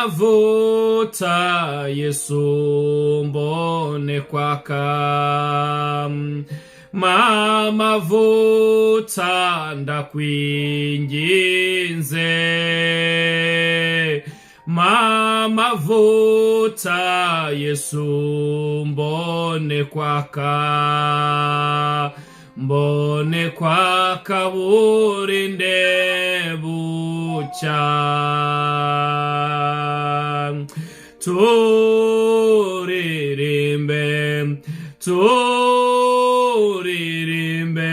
Mpamavuta Yesu mbone kwaka, mpamavuta ndakwinginze, mpamavuta Yesu mbone kwaka, mbone kwaka burinde bucya. Turirimbe, turirimbe,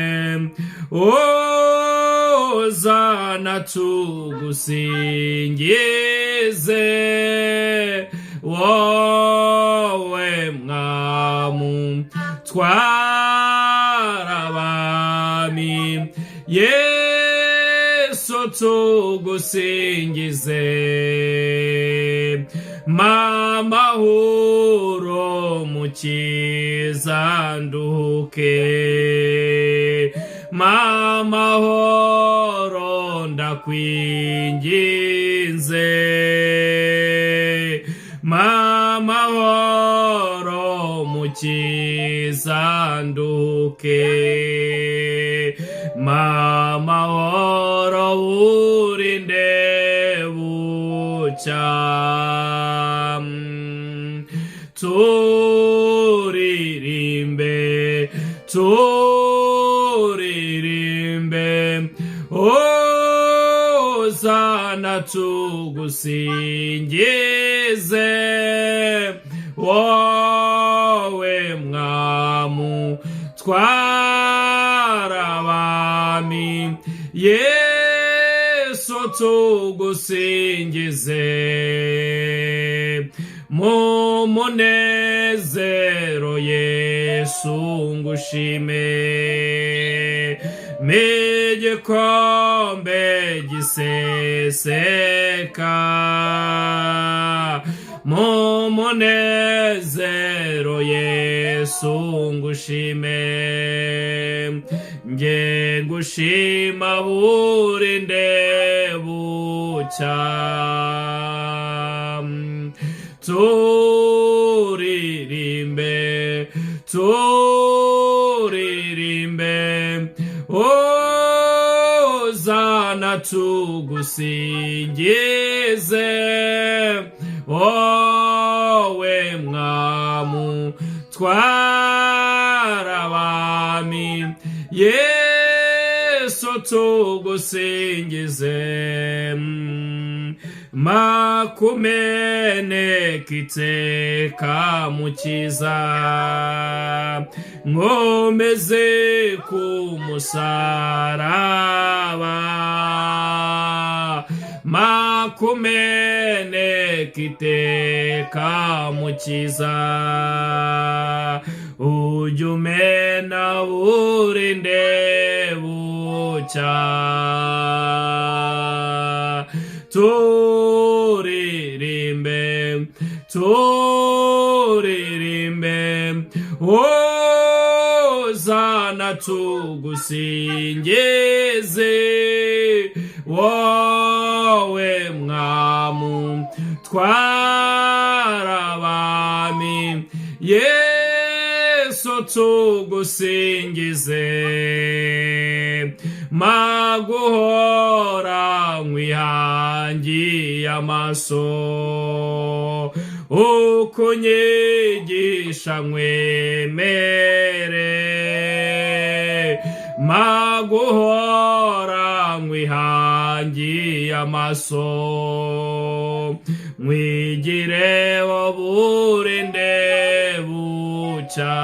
ozana tugusingize, wowe mwamu twarabami, Yesu tugusingize. Mamahoro mukiza nduke, mamahoro ndakwinginze, mamahoro mukiza nduke, mamahoro burinde bucya. Turirimbe, turirimbe, ozana tugusingize, wowe mwamu twarabami, Yesu tugusingize. Mu munezero Yesu ngushime, n'igikombe giseseka, mu munezero Yesu ngushime, nge ngushima burinde bucya. Turirimbe, turirimbe, ozana tugusingize, wowe mwamu twarabami, Yesu tugusingize. Makumene kiteka mukiza, nkomeze ku musaraba, makumene kiteka mukiza, ujya umena burinde bucya. Turirimbe, turirimbe, ozana tugusingize, wowe mwamu twarabami, Yesu tugusingize. Maguhora nkwihangiye amaso, ukunyigisha nkwemere, maguhora nkwihangiye amaso, nkwigireho burinde bucya.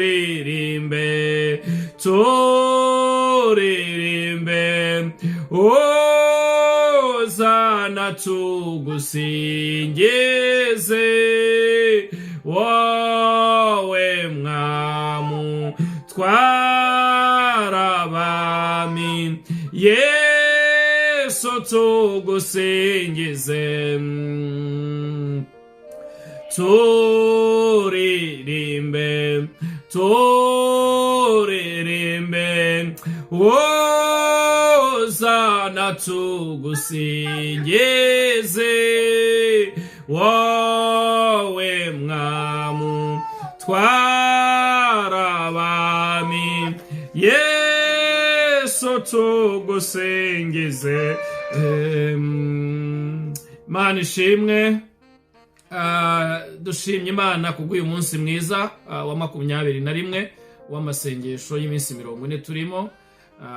Turirimbe, turirimbe, ozana tugusingize, wowe mwamu twarabami, Yesu tugusingize. Turirimbe, turirimbe, Mana tugusingize, wowe mwamu twarabami, Yesu tugusingize. Mana ishimwe. Dushimye Imana kubw'uyu munsi mwiza wa 21 w'amasengesho y'iminsi 40 turimo.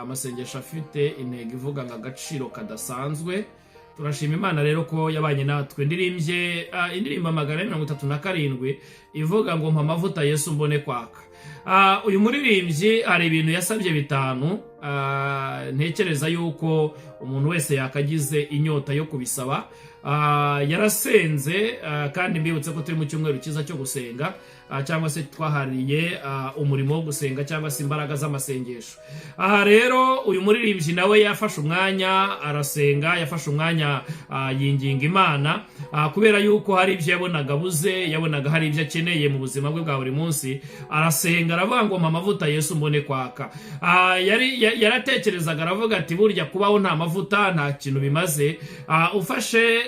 Amasengesho afite intego ivuga ngo agaciro kadasanzwe. Turashima Imana rero ko yabanye natwe. Ndirimbye indirimbo 437 ivuga ngo mpa amavuta Yesu mbone kwaka. Uyu muririmbyi hari ibintu yasabye bitanu. Ntekereza yuko umuntu wese yakagize inyota yo kubisaba. Yarasenze, kandi mbibutse ko turi mu cyumweru cyiza cyo gusenga, cyangwa se twahariye umurimo wo gusenga cyangwa se imbaraga z'amasengesho. Aha rero uyu muririmbyi nawe yafashe umwanya arasenga, yafashe umwanya yinginga Imana, kubera yuko hari ibyo yabonaga abuze, yabonaga hari ibyo akeneye mu buzima bwe bwa buri munsi. Arasenga aravuga ngo mpa amavuta Yesu mbone kwaka. Yaratekerezaga aravuga ati burya kubaho nta mavuta nta kintu bimaze. Ufashe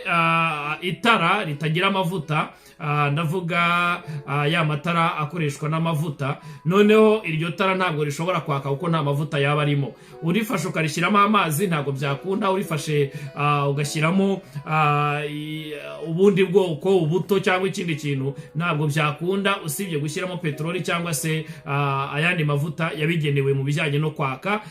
itara ritagira amavuta, ndavuga ya matara akoreshwa n'amavuta, noneho iryo tara ntabwo rishobora kwaka kuko nta mavuta yaba arimo. Urifashe ukarishyiramo amazi ntabwo byakunda. Urifashe ugashyiramo ubundi bwoko, ubuto cyangwa ikindi kintu, ntabwo byakunda, usibye gushyiramo peteroli cyangwa se ayandi mavuta yabigenewe mu bijyanye no kwaka.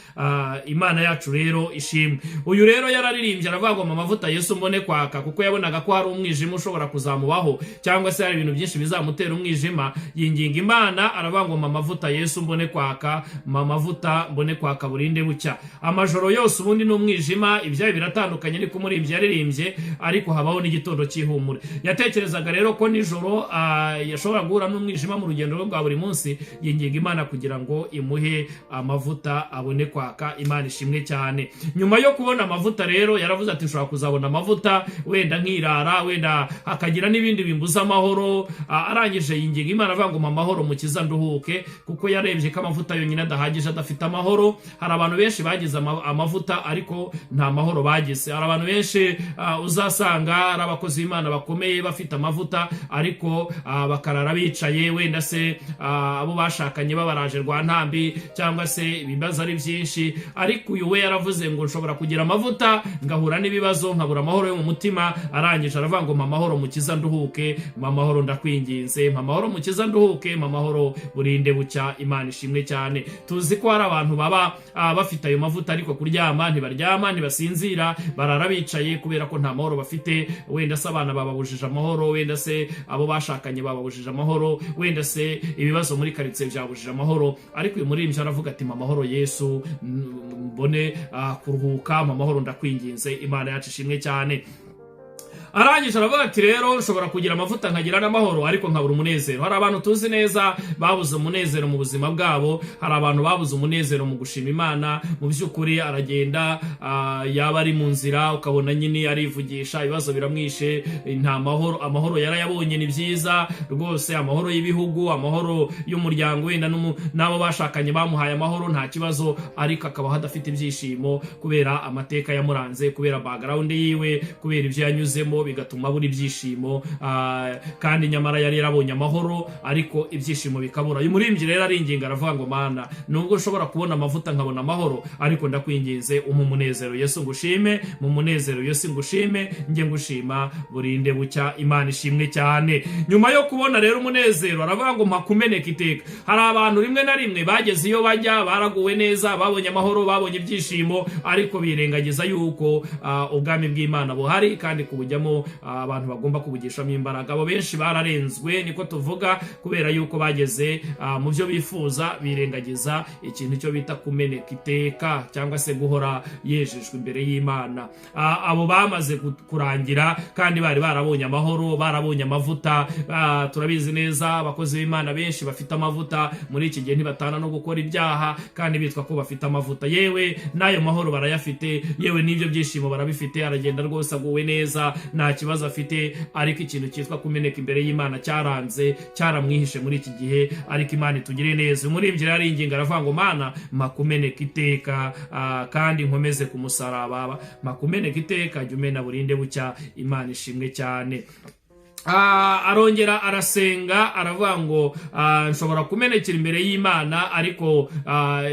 Imana yacu rero ishimwe. Uyu rero yararirimbye aravuga ngo mpa amavuta Yesu mbone kwaka, kuko yabonaga ko hari umwijima ushobora kuzamubaho cyangwa se hari ibintu byinshi bizamutera umwijima. Yinginga Imana aravuga ngo mpa amavuta Yesu mbone kwaka, mpa amavuta mbone kwaka burinde bucya. Amajoro yose ubundi ni umwijima, ibyayo biratandukanye, niko umuririmbyi yaririmbye, ariko habaho n'igitondo cy'ihumure. Yatekerezaga rero ko nijoro yashobora guhura n'umwijima mu rugendo rwe rwa buri munsi. Yinginga Imana kugira ngo imuhe amavuta abone kwaka. Imana ishimwe cyane. Nyuma yo kubona amavuta rero yaravuze ati nshobora kuzabona amavuta wenda nkirara, wenda hakagira n'ibindi bimbuza amahoro. Arangije yinginga Imana avuga ngo mpa amahoro mukiza nduhuke, kuko yarebye ko amavuta yonyine adahagije adafite amahoro. Hari abantu benshi bagize amavuta ariko nta mahoro bagize. Hari abantu benshi uzasanga ari abakozi b'Imana bakomeye bafite amavuta, ariko bakarara bicaye, wenda se abo bashakanye babaraje rwa ntambi, cyangwa se ibibazo ari byinshi. Ariko uyu we yaravuze ngo nshobora kugira amavuta ngahura n'ibibazo, nkabura amahoro yo mu mutima. Arangije aravuga ngo mpa amahoro mukiza nduhuke, mpa amahoro ndakwinginze, mpa amahoro mukiza nduhuke, mpa amahoro burinde bucya. Imana ishimwe cyane. Tuzi ko hari abantu baba bafite ayo mavuta ariko kuryama ntibaryama, ntibasinzira, barara bicaye kubera ko nta mahoro bafite. Wenda se abana bababujije amahoro, wenda se abo bashakanye bababujije amahoro, wenda se ibibazo muri karitsiye byabujije amahoro. Ariko uyu muririmbyi aravuga ati mpa amahoro Yesu mbone kuruhuka, mpa amahoro ndakwinginze. Imana yacu ishimwe cyane. Arangije aravuga ati rero nshobora kugira amavuta nkagira n'amahoro ariko nkabura umunezero. Hari abantu tuzi neza babuze umunezero mu buzima bwabo. Hari abantu babuze umunezero mu gushima Imana. Mu by'ukuri aragenda, yaba ari mu nzira ukabona nyine arivugisha, ibibazo biramwishe, nta mahoro. Amahoro yarayabonye, ni byiza rwose, amahoro y'ibihugu, amahoro y'umuryango, wenda n'abo bashakanye bamuhaye amahoro, nta kibazo, ariko akabaho adafite ibyishimo kubera amateka yamuranze, kubera background yiwe, kubera ibyo yanyuzemo, bigatuma abura ibyishimo. Kandi nyamara yari yarabonye amahoro ariko ibyishimo bikabura. Uyu muririmbyi rero aringinga aravuga ngo Mana, nubwo nshobora kubona amavuta nkabona amahoro, ariko ndakwinginze umpe umunezero Yesu ngushime, mu munezero Yesu ngushime, njye ngushima burinde bucya. Imana ishimwe cyane. Nyuma yo kubona rero umunezero aravuga ngo mpa kumeneka iteka. Hari abantu rimwe na rimwe bageze iyo bajya, baraguwe neza, babonye amahoro, babonye ibyishimo, ariko birengagiza yuko ubwami bw'Imana buhari kandi kubujyamo abantu bagomba kubugishamo imbaraga. Abo benshi bararenzwe, niko tuvuga, kubera yuko bageze mu byo bifuza birengagiza ikintu cyo bita kumeneka iteka cyangwa se guhora yejejwe imbere y'Imana. Abo bamaze kurangira kandi bari barabonye amahoro, barabonye amavuta. Turabizi neza, abakozi b'Imana benshi bafite amavuta muri iki gihe ntibatana no gukora ibyaha kandi bitwa ko bafite amavuta. Yewe n'ayo mahoro barayafite, yewe n'ibyo byishimo barabifite. Aragenda rwose aguwe neza n'abantu baramushima, ariko nta kibazo afite, ariko ikintu cyitwa kumeneka imbere y'Imana cyaranze, cyaramwihishe muri iki gihe. Ariko Imana itugire neza. Umuririmbyi rero aringinga, aravuga ngo: "Mana, mpa kumeneka iteka, kandi nkomeze ku musaraba, mpa kumeneka iteka, jya umena burinde bucya." Imana ishimwe cyane. Arongera arasenga, aravuga ngo: "Nshobora kumenekera imbere y'Imana, ariko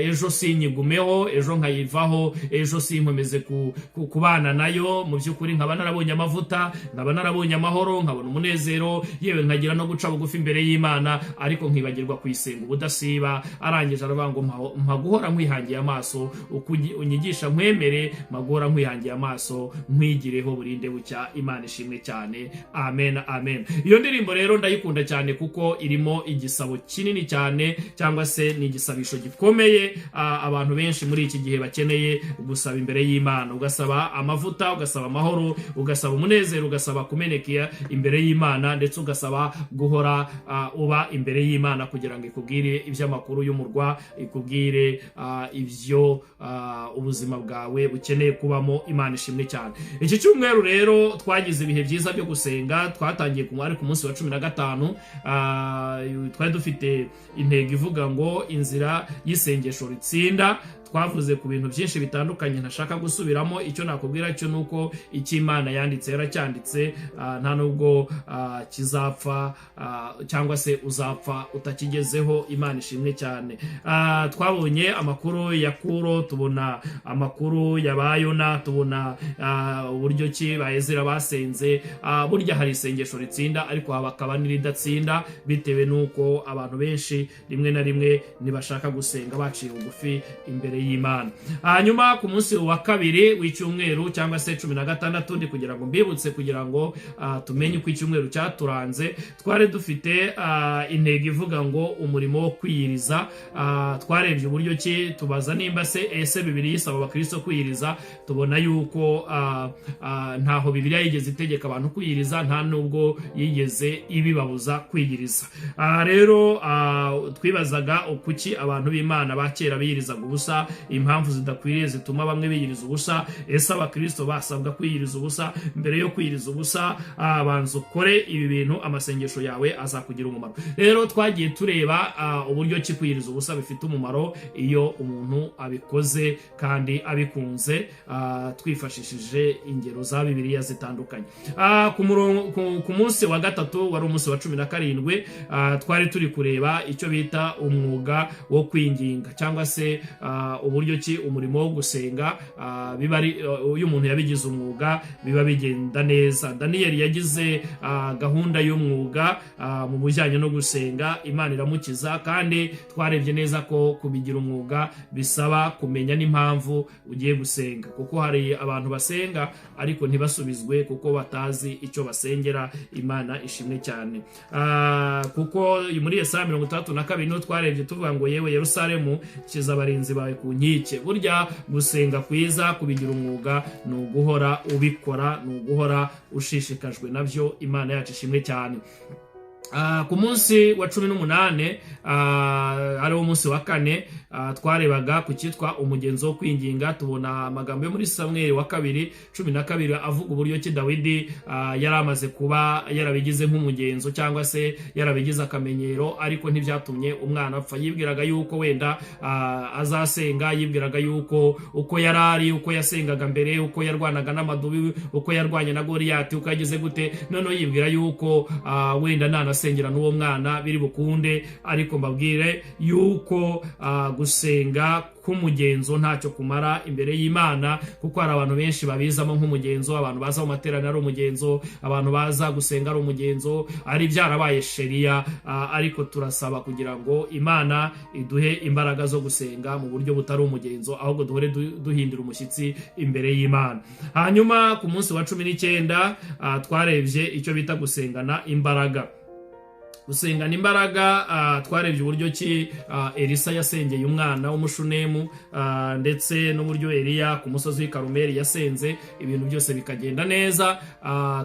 ejo sinyigumeho, ejo nkayivaho, ejo sinkomeze kubana nayo. Mu by'ukuri nkaba narabonye amavuta, nkaba narabonye amahoro, nkabona umunezero, yewe nkagira no guca bugufi imbere y'Imana, ariko nkibagirwa kuyisenga ubudasiba." Arangije aravuga ngo: "Mpa guhora nkwihangiye amaso, uko unyigisha nkwemere, mpa guhora nkwihangiye amaso, nkwigireho burinde bucya." Imana ishimwe cyane. Amen, amen. Iyo ndirimbo rero ndayikunda cyane kuko irimo igisabo kinini cyane, cyangwa se ni igisabisho gikomeye abantu benshi muri iki gihe bakeneye gusaba imbere y'Imana. Ugasaba amavuta, ugasaba amahoro, ugasaba umunezero, ugasaba kumeneka imbere y'Imana, ndetse ugasaba guhora uba imbere y'Imana kugira ngo ikubwire iby'amakuru y'umurwa, ikubwire ibyo ubuzima bwawe bukeneye kubamo. Imana ishimwe cyane. Iki cyumweru rero twagize ibihe byiza byo gusenga. Twatangiye ku ari ku munsi wa 15. Twari dufite intego ivuga ngo "Inzira y'isengesho ritsinda". Twavuze ku bintu byinshi bitandukanye ntashaka gusubiramo. Icyo nakubwira cyo ni uko icyo Imana yanditse yaracyanditse, nta nubwo kizapfa cyangwa se uzapfa utakigezeho. Imana ishimwe cyane. Twabonye amakuru ya Kuro, tubona amakuru ya ba Yona, tubona uburyo ki ba Ezira basenze. Burya hari isengesho ritsinda, ariko hakaba n'iridatsinda, bitewe n'uko abantu benshi rimwe na rimwe ntibashaka gusenga baciye bugufi imbere y'Imana. Hanyuma ku munsi wa kabiri w'icyumweru, cyangwa se 16, ndi kugira ngo mbibutse, kugira ngo tumenye uko icyumweru cyaturanze, twari dufite intego ivuga ngo "Umurimo wo kwiyiriza". Twarebye uburyo ki, tubaza nimba se ese Bibiliya isaba abakristo kwiyiriza. Tubona yuko ntaho Bibiliya yigeze itegeka abantu kwiyiriza, nta nubwo yigeze ibibabuza kwiyiriza. Rero twibazaga kuki abantu b'Imana ba kera biyirizaga ubusa, impamvu zidakwiriye zituma bamwe biyiriza ubusa. Ese abakristo basabwa kwiyiriza ubusa? Mbere yo kwiyiriza ubusa, banza ukore ibi bintu, amasengesho yawe azakugira umumaro. Rero twagiye tureba uburyo ki kwiyiriza ubusa bifite umumaro iyo umuntu abikoze kandi abikunze, twifashishije ingero za Bibiliya zitandukanye. Ku munsi wa gatatu, wari umunsi wa 17, twari turi kureba icyo bita umwuga wo kwinginga, cyangwa se uburyo ki umurimo wo gusenga biba ari iyo umuntu yabigize umwuga biba bigenda neza. Daniyeli yagize gahunda y'umwuga mu bijyanye no gusenga, Imana iramukiza. Kandi twarebye neza ko kubigira umwuga bisaba kumenya n'impamvu ugiye gusenga, kuko hari abantu basenga ariko ntibasubizwe kuko batazi icyo basengera. Imana ishimwe cyane. Kuko muri Yesaya 62 niho twarebye tuvuga ngo: "Yewe Yerusalemu, kiza abarinzi bawe ku nkike." Burya gusenga kwiza, kubigira umwuga, ni uguhora ubikora, ni uguhora ushishikajwe nabyo. Imana yacu ishimwe cyane. Ku munsi wa 18, ariwo munsi wa kane, twarebaga ku cyitwa umugenzo wo kwinginga. Tubona amagambo yo muri Samweli wa kabiri 12 avuga uburyo ki Dawidi yari amaze kuba yarabigize nk'umugenzo, cyangwa se yarabigize akamenyero, ariko ntibyatumye umwana apfa. Yibwiraga yuko wenda azasenga, yibwiraga yuko uko yari ari, uko yasengaga mbere, uko yarwanaga n'amadubi, uko yarwanye na Goriyati, uko yagize gute, noneho yibwira yuko wenda nanasengera n'uwo mwana biri bukunde. Ariko mbabwire yuko gusenga k'umugenzo ntacyo kumara imbere y'Imana, kuko hari abantu benshi babizamo nk'umugenzo. Abantu baza mu materaniro ari umugenzo, abantu baza gusenga ari umugenzo, ari byarabaye sheriya. Ariko turasaba kugira ngo Imana iduhe imbaraga zo gusenga mu buryo butari umugenzo, ahubwo duhore duhindura umushyitsi imbere y'Imana. Hanyuma ku munsi wa 19, twarebye icyo bita gusengana imbaraga. Gusengana imbaraga, twarebye uburyo ki Elisa yasengeye umwana w'Umushunemu, ndetse n'uburyo Eliya ku musozi w'i Karumeli yasenze ibintu byose bikagenda neza.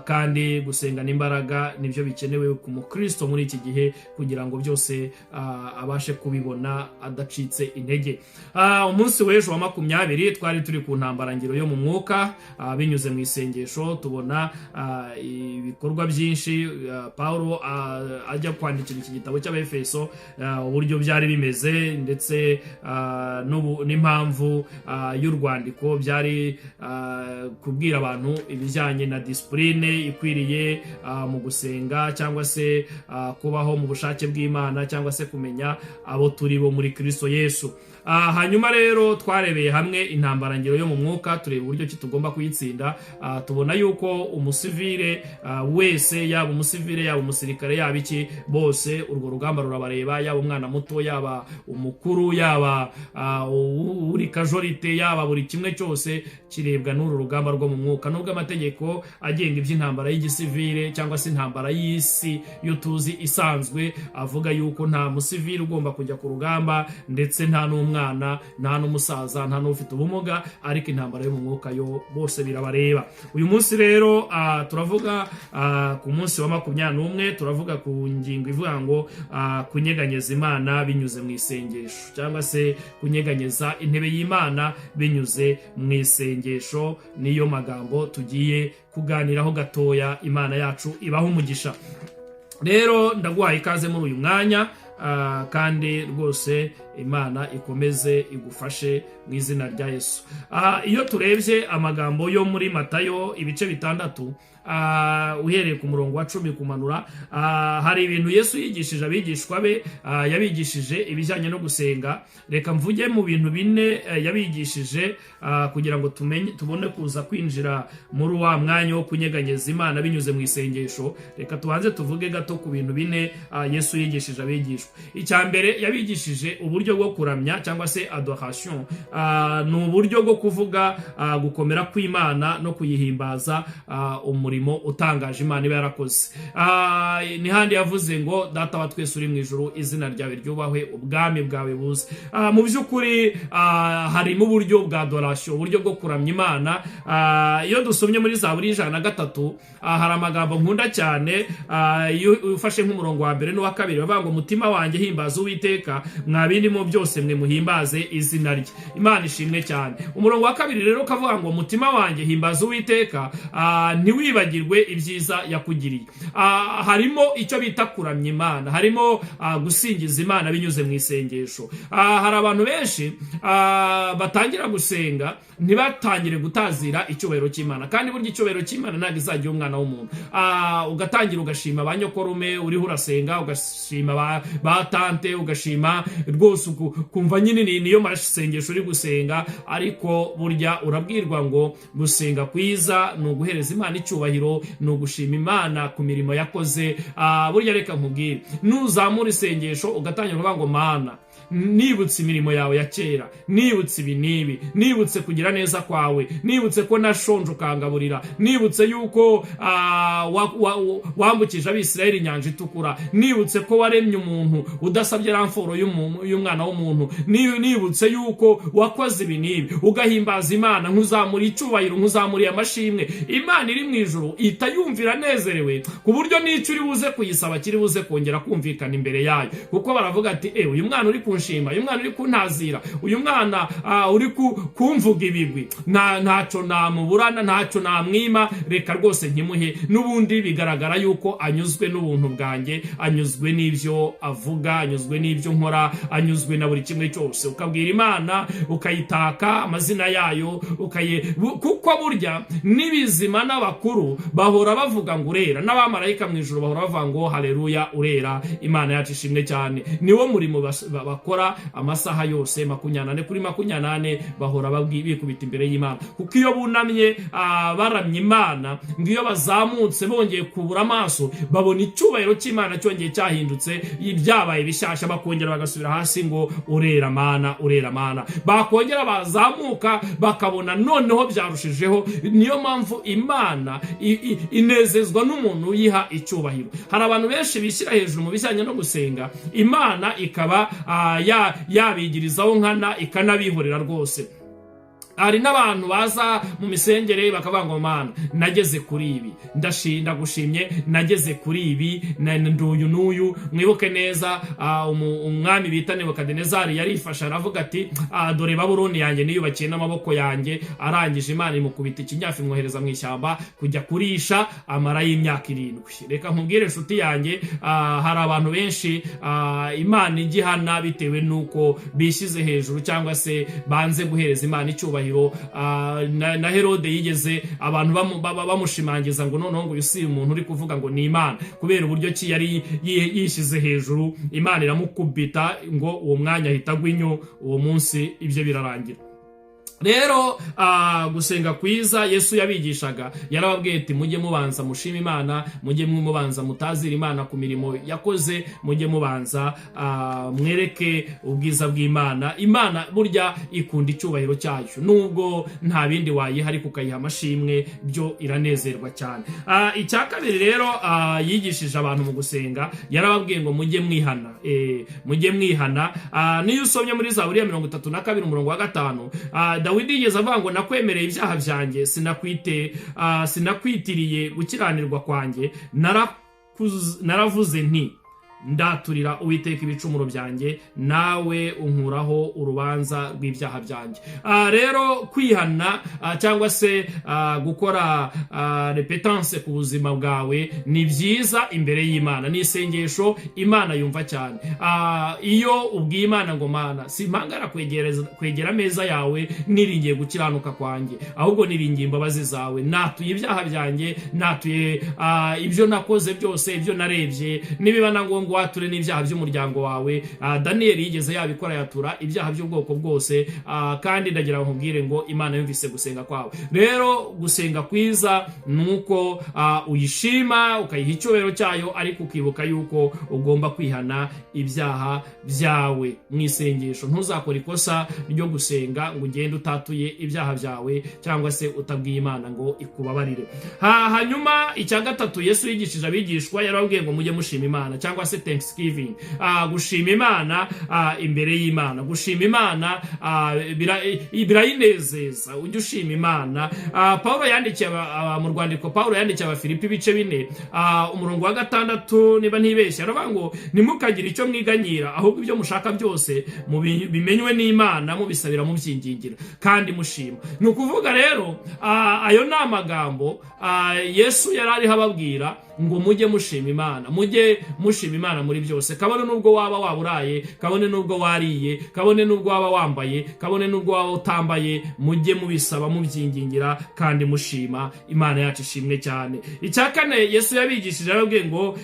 Kandi gusengana imbaraga nibyo bikenewe ku mukristo muri iki gihe kugira ngo byose abashe kubibona adacitse intege. Umunsi w'ejo wa 20 twari turi ku ntambarangiro yo mu mwuka binyuze mu isengesho. Tubona ibikorwa byinshi Paulo ajya kwandikira iki gitabo cy'Abefeso, uburyo byari bimeze ndetse n'impamvu y'urwandiko byari kubwira abantu ibijyanye na discipline ikwiriye mu gusenga, cyangwa se kubaho mu bushake bw'Imana, cyangwa se kumenya abo turi bo muri Kristo Yesu. Hanyuma rero twarebeye hamwe intambarangiro yo mu mwuka, tureba uburyo ki tugomba kuyitsinda. Tubona yuko umusivile wese, yaba umusivile, yaba umusirikare, yaba iki, bose urwo rugamba rurabareba, yaba umwana muto, yaba umukuru, yaba uri kajorite, yaba buri kimwe cyose kirebwa n'uru rugamba rwo mu mwuka. Nubwo amategeko agenga iby'intambara y'igisivile cyangwa se intambara y'isi yo tuzi isanzwe avuga yuko nta musivile ugomba kujya ku rugamba, ndetse nta n'umwana, nta n'umusaza, nta n'ufite ubumuga, ariko intambara yo mu mwuka yo bose birabareba. Uyu munsi rero turavuga ku munsi wa 21, turavuga ku ngingo ivuga ngo kunyeganyeza Imana binyuze mu isengesho, cyangwa se kunyeganyeza intebe y'Imana binyuze mu isengesho. Niyo magambo tugiye kuganiraho gatoya. Imana yacu ibaho umugisha. Rero ndaguhaye ikaze muri uyu mwanya, kandi rwose Imana ikomeze igufashe mu izina rya Yesu. Iyo turebye amagambo yo muri Matayo ibice 6, uhereye ku murongo wa 10 kumanura, hari ibintu Yesu yigishije abigishwa be. Yabigishije ibijyanye no gusenga. Reka mvuge mu bintu bine yabigishije kugira ngo tumenye, tubone kuza kwinjira muri wa mwanya wo kunyeganyeza Imana binyuze mu isengesho. Reka tubanze tuvuge gato ku bintu bine Yesu yigishije abigishwa. Icya mbere, yabigishije uburyo bwo kuramya cyangwa se adoration. Ni uburyo bwo kuvuga gukomera kw'Imana no kuyihimbaza, umurimo utangaje Imana iba yarakoze. Ni handi yavuze ngo: "Data wa twese uri mu ijuru, izina ryawe ryubahwe, ubwami bwawe buze." Mu by'ukuri harimo uburyo bwa adoration, uburyo bwo kuramya Imana. Iyo dusomye muri Zaburi 103, hari amagambo nkunda cyane. Iyo ufashe nk'umurongo wa mbere n'uwa kabiri, bavuga ngo: "Mutima wanjye, himbaza Uwiteka, mwa bindimo byose mwe, muhimbaze izina rye." Imana ishimwe cyane. Umurongo wa kabiri rero ukavuga ngo: "Mutima wanjye, himbaza Uwiteka, ntiwibagirwe ibyiza yakugiriye." Harimo icyo bita kuramya Imana, harimo gusingiza Imana binyuze mu isengesho. Hari abantu benshi batangira gusenga ntibatangire gutazira icyubahiro cy'Imana, kandi burya icyubahiro cy'Imana ntabwo izajya umwana w'umuntu. Ugatangira ugashima ba nyokorume uriho urasenga, ugashima ba tante, ugashima rwose, kumva nyine niyo masengesho uri gusenga. Ariko burya urabwirwa ngo gusenga kwiza ni uguhereza Imana icyubahiro, ni ugushima Imana ku mirimo yakoze. Burya reka nkubwire, nuzamura isengesho ugatangira kuvuga ngo: "Mana, nibutse imirimo yawe ya kera, nibutse ibi n'ibi, nibutse kugira neza kwawe, nibutse ko nashonje ukangaburira, nibutse yuko wambukije Abisirayeli Inyanja Itukura, nibutse ko waremye umuntu udasabye renfort y'umwana w'umuntu, nibutse yuko wakoze ibi n'ibi," ugahimbaza Imana nk'uzamura icyubahiro, nk'uzamuriye amashimwe, Imana iri mu ijuru ihita yumvira anezerewe, ku buryo n'icyo uri buze kuyisaba kiri buze kongera kumvikana imbere yayo, kuko baravuga ati: "E, uyu mwana uri kunshima, uyu mwana uri kuntazira, uyu mwana uri kumvuga ibigwi, ntacyo namuburana, ntacyo namwima, reka rwose nkimuhe. N'ubundi bigaragara yuko anyuzwe n'ubuntu bwanjye, anyuzwe n'ibyo avuga, anyuzwe n'ibyo nkora, anyuzwe na buri kimwe cyose." Ukabwira Imana, ukayitaka amazina yayo, kuko burya n'ibizima n'abakuru bahora bavuga ngo urera, n'abamarayika mu ijuru bahora bavuga ngo: "Haleluya, urera." Imana yacu ishimwe cyane. Niwo murimo bakora. bakora amasaha yose 24/24, bahora bikubita imbere y'Imana, kuko iyo bunamye baramya Imana, ngo iyo bazamutse bongeye kubura amaso babona icyubahiro cy'Imana cyongeye cyahindutse, byabaye bishyashya, bakongera bagasubira hasi ngo: "Urera Mana, urera Mana." Bakongera bazamuka bakabona noneho byarushijeho. Niyo mpamvu Imana inezezwa n'umuntu uyiha icyubahiro. Hari abantu benshi bishyira hejuru mu bijyanye no gusenga, Imana ikaba yabigirizaho nkana, ikanabihorera rwose. Hari n'abantu baza mu misengere bakavuga ngo: "Mana, nageze kuri ibi, ndagushimye, nageze kuri ibi, nduyu n'uyu." Mwibuke neza umwami bita Nebukadinezari yarifashe aravuga ati: "Dore Babuloni yanjye niyubakiye n'amaboko yanjye." Arangije Imana imukubita ikinyafu, imwohereza mu ishyamba kujya kurisha, amara y'imyaka 7. Reka nkubwire, inshuti yanjye, hari abantu benshi Imana ijya ihana bitewe n'uko bishyize hejuru cyangwa se banze guhereza Imana icyubahiro. Na Herode yigeze abantu bamushimangiza ngo noneho ngo uyu si umuntu uri kuvuga, ngo ni Imana, kubera uburyo ki yari yishyize hejuru. Imana iramukubita ngo uwo mwanya ahita agwa inyo, uwo munsi ibyo birarangira. Rero gusenga kwiza Yesu yabigishaga, yarababwiye ati: "Mujye mubanza mushima Imana, mujye mubanza mutazira Imana ku mirimo yakoze, mujye mubanza mwereke ubwiza bw'Imana." Imana burya ikunda icyubahiro cyayo, nubwo nta bindi wayiha ariko ukayiha amashimwe, byo iranezerwa cyane. Icya kabiri rero yigishije abantu mu gusenga, yarababwiye ngo mujye mwihana, mujye mwihana. Niyo usomye muri Zaburi ya 32 umurongo wa 5, Dawidi yigeze avuga ngo: "Nakwemereye ibyaha byanjye, sinakwitiriye gukiranirwa kwanjye. Naravuze nti: 'Ndaturira Uwiteka ibicumuro byanjye,' nawe unkuraho urubanza rw'ibyaha byanjye." Rero kwihana cyangwa se gukora repentance ku buzima bwawe ni byiza imbere y'Imana, ni isengesho Imana yumva cyane. Iyo ubwiye Imana ngo: "Mana, simpangara kwegera ameza yawe niringiye gukiranuka kwanjye, ahubwo niringiye imbabazi zawe. Natuye ibyaha byanjye, natuye ibyo nakoze byose, ibyo narebye." Nibiba na ngombwa wature n'ibyaha by'umuryango wawe. Daniyeli yigeze yabikora, yatura ibyaha by'ubwoko bwose. Kandi ndagira ngo nkubwire ngo Imana yumvise gusenga kwawe. Rero gusenga kwiza ni uko uyishima, ukayiha icyubahiro cyayo, ariko ukibuka yuko ugomba kwihana ibyaha byawe mu isengesho. Ntuzakore ikosa ryo gusenga ngo ugende utatuye ibyaha byawe cyangwa se utabwiye Imana ngo ikubabarire. Hanyuma icya gatatu Yesu yigishije abigishwa, yarababwiye ngo mujye mushima Imana, cyangwa se thanksgiving, gushima Imana imbere y'Imana. Gushima Imana birayinezeza. Ujye ushima Imana. Paulo yandikiye mu rwandiko Paulo yandikiye Abafilipi ibice 4, umurongo wa 6 niba ntibeshye, aravuga ngo: "Ntimukagire icyo mwiganyira, ahubwo ibyo mushaka byose bimenywe n'Imana, mubisabira mubyingingira kandi mushima." Ni ukuvuga rero ayo ni amagambo Yesu yari ariho ababwira ngo mujye mushima Imana, mujye mushima Imana muri byose, kabone n'ubwo waba waburaye, kabone n'ubwo wariye, kabone n'ubwo waba wambaye, kabone n'ubwo waba utambaye, mujye mubisaba mubyingingira kandi mushima. Imana yacu ishimwe cyane. Icya kane Yesu yabigishije, yarababwiye ngo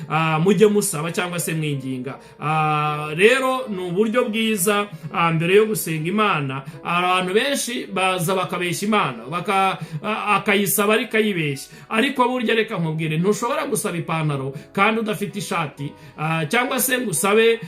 mujye musaba cyangwa se mwinginga. Rero ni uburyo bwiza mbere yo gusenga Imana. Abantu benshi baza bakabeshya Imana, akayisaba ariko ayibeshya. Ariko burya reka nkubwire, ntushobora gusaba ipantaro kandi udafite ishati, cyangwa se ngo usabe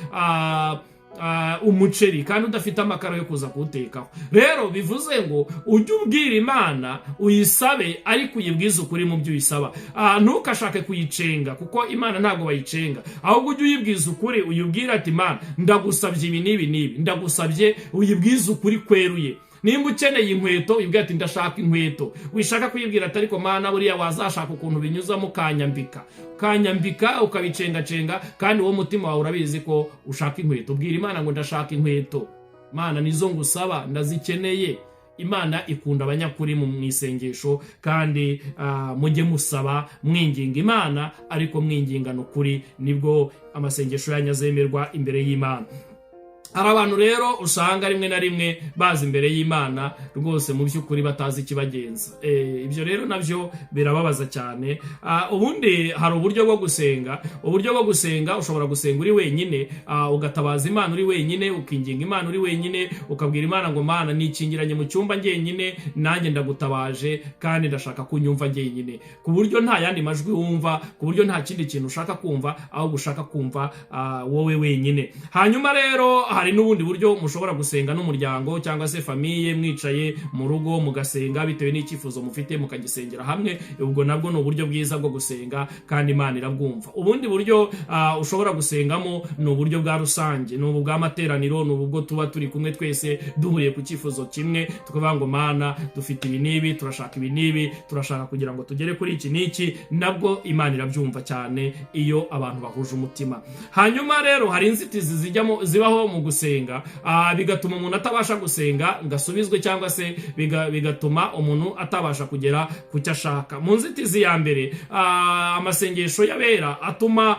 umuceri kandi udafite amakara yo kuza kuwutekaho. Rero bivuze ngo ujye ubwira Imana, uyisabe, ariko uyibwize ukuri mu byo uyisaba. Ntukashake kuyicenga, kuko Imana ntabwo bayicenga. Ahubwo ujye uyibwiza ukuri, uyibwire ati: "Imana, ndagusabye ibi n'ibi n'ibi, ndagusabye." Uyibwize ukuri kweruye. Nimba ukeneye inkweto, uyibwire ati: "Ndashaka inkweto." Wishaka kuyibwira ati: "Ariko Mana, buriya wazashaka ukuntu binyuzamo ukanyambika," ukanyambika, ukabicengacenga, kandi uwo mutima wawe urabizi ko ushaka inkweto. Ubwira Imana ngo: "Ndashaka inkweto, Mana, nizo ngusaba, ndazikeneye." Imana ikunda abanyakuri mu isengesho. Kandi mujye musaba mwinginga Imana, ariko mwingingana ukuri, nibwo amasengesho yanyu azemerwa imbere y'Imana. Hari abantu rero usanga rimwe na rimwe baza imbere y'Imana rwose mu by'ukuri batazi ikibagenza. Ibyo rero nabyo birababaza cyane. Ubundi hari uburyo bwo gusenga. Uburyo bwo gusenga, ushobora gusenga uri wenyine, ugatabaza Imana uri wenyine, ukinginga Imana uri wenyine, ukabwira Imana ngo: "Mana, nikingiranye mu cyumba njyenyine, nanjye ndagutabaje kandi ndashaka kunyumva njyenyine," ku buryo nta yandi majwi wumva, ku buryo nta kindi kintu ushaka kumva, ahubwo ushaka kumva wowe wenyine. Hanyuma rero hari n'ubundi buryo mushobora gusenga n'umuryango cyangwa se famille, mwicaye mu rugo mugasenga bitewe n'icyifuzo mufite, mukagisengera hamwe. Ubwo nabwo ni uburyo bwiza bwo gusenga kandi Imana irabwumva. Ubundi buryo ushobora gusengamo ni uburyo bwa rusange, ni ubu bw'amateraniro, ni ubu bwo tuba turi kumwe twese duhuriye ku cyifuzo kimwe, tukavuga ngo: "Mana, dufite ibi n'ibi, turashaka ibi n'ibi, turashaka kugira ngo tugere kuri iki n'iki." Nabwo Imana irabyumva cyane iyo abantu bahuje umutima. Hanyuma rero hari inzitizi zijyamo, zibaho mu gusenga, bigatuma umuntu atabasha gusenga ngo asubizwe, cyangwa se bigatuma umuntu atabasha kugera ku cyo ashaka. Mu nzitizi ya mbere, amasengesho y'abera atuma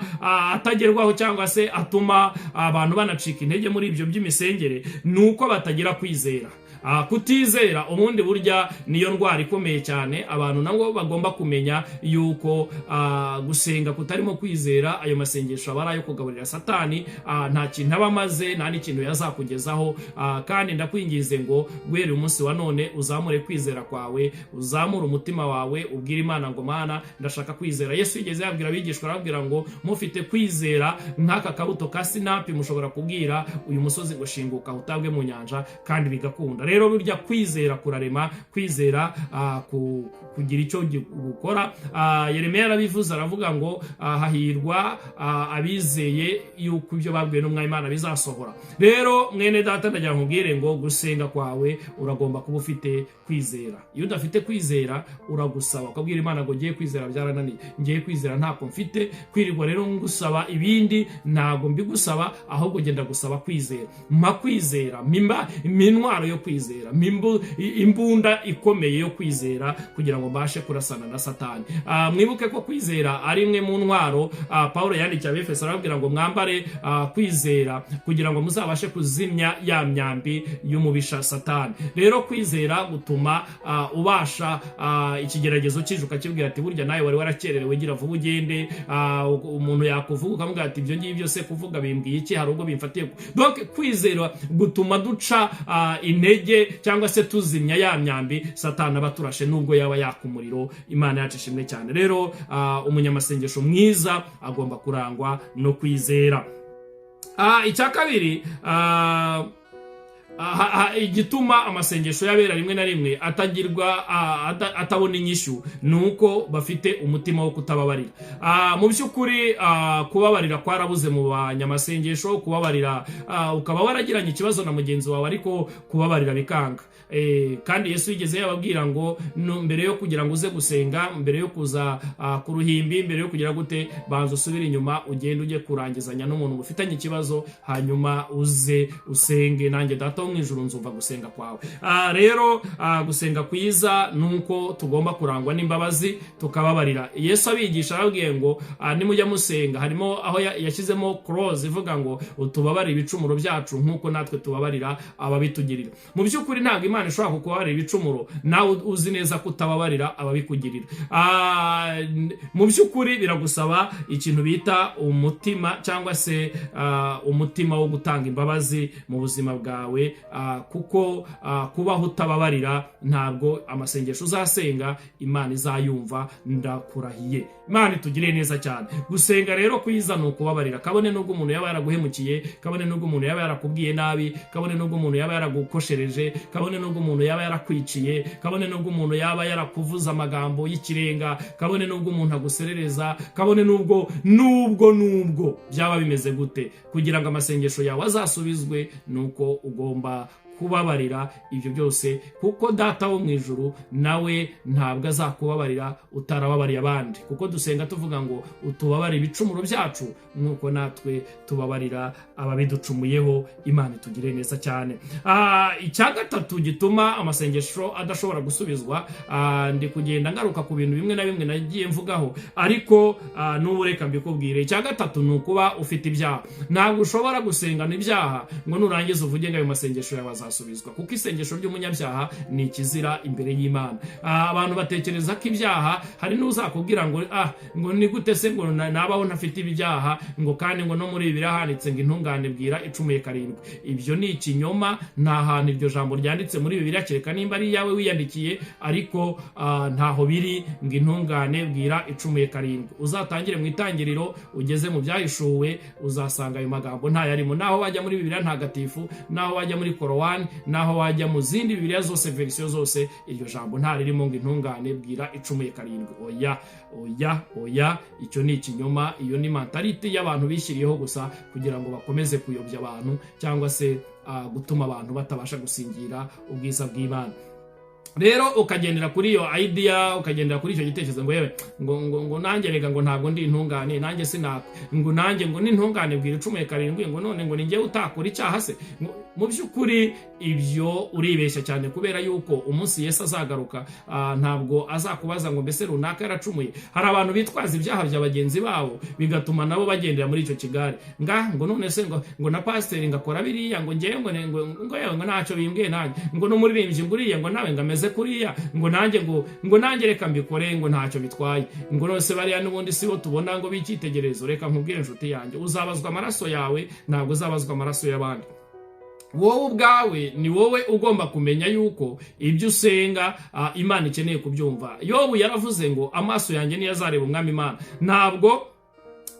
atagerwaho cyangwa se atuma abantu banacika intege muri ibyo by'imisengere, ni uko batagira kwizera. Kutizera ubundi burya niyo ndwara ikomeye cyane. Abantu nabo bagomba kumenya yuko gusenga kutarimo kwizera, ayo masengesho aba ari ayo kugaburira Satani, nta kintu aba amaze, nta n'ikintu yazakugezaho. Kandi ndakwinginze ngo guhera umunsi wa none uzamure kwizera kwawe, uzamure umutima wawe, ubwire Imana ngo: "Mana, ndashaka kwizera." Yesu yigeze yabwira abigishwa, arababwira ngo: "Mufite kwizera nk'aka kabuto ka sinapi, mushobora kubwira uyu musozi ngo shinguka utabwe mu nyanja, kandi bigakunda." Rero burya kwizera kurarema, kwizera kugira icyo gukora. Yeremiya yarabivuze, aravuga ngo: "Hahirwa abizeye yuko ibyo babwiwe n'Umwami Imana bizasohora." Rero mwene data, ndagira nkubwire ngo gusenga kwawe uragomba kuba ufite kwizera. Iyo udafite kwizera, uragusaba ukabwira Imana ngo: "Ngiye kwizera byarananiye, ngiye kwizera ntako mfite, kwirirwa rero ngusaba ibindi ntabwo mbigusaba, ahubwo genda gusaba kwizera. Mpa kwizera, mimba intwaro yo kwizera, imbunda ikomeye yo kwizera kugira ngo mbashe kurasana na Satani." Mwibuke ko kwizera ari imwe mu ntwaro Paul yandikiye Abefeso, arababwira ngo: "Mwambare kwizera kugira ngo muzabashe kuzimya ya myambi y'umubisha Satani." Rero kwizera gutuma ubasha ikigeragezo kije ukakibwira ati: "Burya nawe wari warakererewe, gira vuba ugende." Umuntu yakuvuga ukamubwira ati: "Ibyo ngibyo se kuvuga bimbwiye iki? Hari ubwo bimfatiye." Donc kwizera gutuma duca intege cyangwa se tuzimya ya myambi Satani aba turashe, nubwo yaba yaka umuriro. Imana yacu ishimwe cyane. Rero umunyamasengesho mwiza agomba kurangwa no kwizera. Icya kabiri, igituma amasengesho y'abera rimwe na rimwe atagirwa, atabona inyishu, ni uko bafite umutima wo kutababarira. Mu by'ukuri kubabarira kwarabuze mu banyamasengesho. Kubabarira, ukaba waragiranye ikibazo na mugenzi wawe ariko kubabarira bikanga. Kandi Yesu yigeze yababwira ngo mbere yo kugira ngo uze gusenga, mbere yo kuza ku ruhimbi, mbere yo kugira gute, banza usubire inyuma, ugende ujye kurangizanya n'umuntu mufitanye ikibazo, hanyuma uze usenge, nanjye Data wo mu ijuru nzumva gusenga kwawe. Rero gusenga kwiza ni uko tugomba kurangwa n'imbabazi, tukababarira. Yesu abigisha arababwiye ngo: "Nimujya musenga," harimo aho yashyizemo clause ivuga ngo: "Utubabarire ibicumuro byacu nk'uko natwe tubabarira ababitugirira." Mu by'ukuri ntabwo Imana ishobora kukubabarira ibicumuro nawe uzi neza ko utababarira ababikugirira. Mu by'ukuri biragusaba ikintu bita umutima, cyangwa se umutima wo gutanga imbabazi mu buzima bwawe, kuko kubaho utababarira, ntabwo amasengesho uzasenga Imana izayumva, ndakurahiye. Imana itugiriye neza cyane. Gusenga rero kwiza ni ukubabarira, kabone n'ubwo umuntu yaba yaraguhemukiye, kabone n'ubwo umuntu yaba yarakubwiye nabi, kabone n'ubwo umuntu yaba yaragukoshereje, kabone n'ubwo umuntu yaba yarakwiciye, kabone n'ubwo umuntu yaba yarakuvuze amagambo y'ikirenga, kabone n'ubwo umuntu aguserereza, kabone n'ubwo byaba bimeze gute. Kugira ngo amasengesho yawe azasubizwe ni uko ugomba kubabarira. Kubabarira ibyo byose, kuko Data wo mu ijuru nawe ntabwo azakubabarira utarababariye abandi, kuko dusenga tuvuga ngo utubabarire ibicumuro byacu nk'uko natwe tubabarira ababiducumuyeho. Imana itugire neza cyane. Icya gatatu gituma amasengesho adashobora gusubizwa, ndi kugenda ngaruka ku bintu bimwe na bimwe nagiye mvugaho, ariko n'ubu reka mbikubwire. Icya gatatu ni ukuba ufite ibyaha. Ntabwo ushobora gusengana ibyaha ngo nurangiza uvuge ngo ayo masengesho yawe azasubizwa, kuko isengesho ry'umunyabyaha ni ikizira imbere y'Imana. Abantu batekereza ko ibyaha, hari n'uzakubwira ngo ngo ni gute se ngo nabaho ntafite ibyaha, ngo kandi ngo no muri Bibiliya handitse ngo intungane bwira icumuye karindwi. Ibyo ni ikinyoma. Nta hantu iryo jambo ryanditse muri Bibiliya, kereka nimba ari iyawe wiyandikiye, ariko ntaho biri ngo intungane bwira icumuye karindwi. Uzatangire mu Itangiriro ugeze mu Byahishuwe, uzasanga ayo magambo ntayarimo. Naho wajya muri Bibiliya Ntagatifu, naho wajya muri Korowani, naho wajya mu zindi Bibiliya zose, verisiyo zose, iryo jambo ntaririmo ngo intungane bwira icumuye karindwi. Oya, oya, oya, icyo ni ikinyoma. Iyo ni mentalité y'abantu bishyiriyeho gusa kugira ngo bakomeze kuyobya abantu cyangwa se gutuma abantu batabasha gusingira ubwiza bw'Imana. Rero ukagendera kuri iyo idea, ukagendera kuri icyo gitekerezo ngo yewe, ngo nanjye rega ngo ntabwo ndi intungane, nanjye sinakwe, ngo nanjye ngo n'intungane bwira icumuye karindwi, ngo none ngo ni njyewe utakora icyaha se? Ngo mu by'ukuri ibyo uribeshya cyane, kubera yuko umunsi Yesu azagaruka, ntabwo azakubaza ngo mbese runaka yaracumuye. Hari abantu bitwaza ibyaha bya bagenzi babo, bigatuma nabo bagendera muri icyo kigare. Nga ngo none se ngo na pasiteri ngakora biriya, ngo ngewe ngo yewe, ngo ntacyo bimbwiye nanjye, ngo n'umuririmbyi ngo uriya ngo nawe ngo ameze kuriya, ngo nanjye ngo nanjye reka mbikore, ngo ntacyo bitwaye, ngo none bariya n'ubundi si bo tubona ngo b'icyitegererezo. Reka nkubwire, inshuti yanjye, uzabazwa amaraso yawe, ntabwo uzabazwa amaraso y'abandi. Wowe ubwawe ni wowe ugomba kumenya yuko ibyo usenga, Imana ikeneye kubyumva. Yobu yaravuze ngo amaso yanjye niyo azareba Umwami Imana. Ntabwo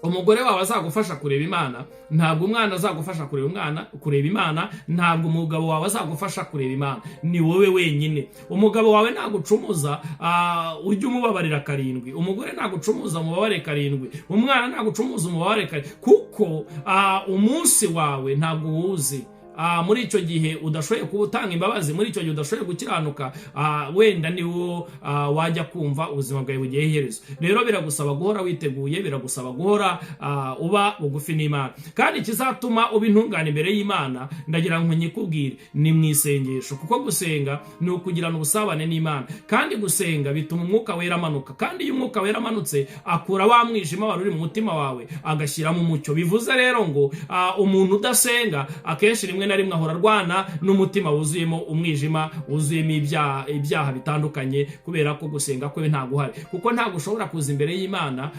umugore wawe azagufasha kureba Imana, ntabwo umwana azagufasha kureba umwana kureba Imana, ntabwo umugabo wawe azagufasha kureba Imana, ni wowe wenyine. Umugabo wawe nagucumuza, ujye umubabarira karindwi. Umugore nagucumuza, umubabare karindwi. Umwana nagucumuza, umubabare karindwi, kuko umunsi wawe ntabwo uwuzi. Muri icyo gihe udashoboye kuba utanga imbabazi, muri icyo gihe udashoboye gukiranuka, wenda niwo wajya kumva ubuzima bwawe bugiye iherezo. Rero biragusaba guhora witeguye, biragusaba guhora uba bugufi n'Imana. Kandi ikizatuma uba intungane imbere y'Imana, ndagira ngo nyikubwire, ni mu isengesho, kuko gusenga ni ukugirana ubusabane n'Imana, kandi gusenga bituma Umwuka Wera amanuka, kandi iyo Umwuka Wera amanutse akura wa mwijima wari uri mu mutima wawe, agashyiramo umucyo. Bivuze rero ngo umuntu udasenga akenshi rimwe na rimwe ahora arwana n'umutima wuzuyemo umwijima, wuzuyemo ibyaha bitandukanye, kubera ko gusenga kwe ntabwo uhari, kuko ntabwo ushobora kuza imbere y'Imana,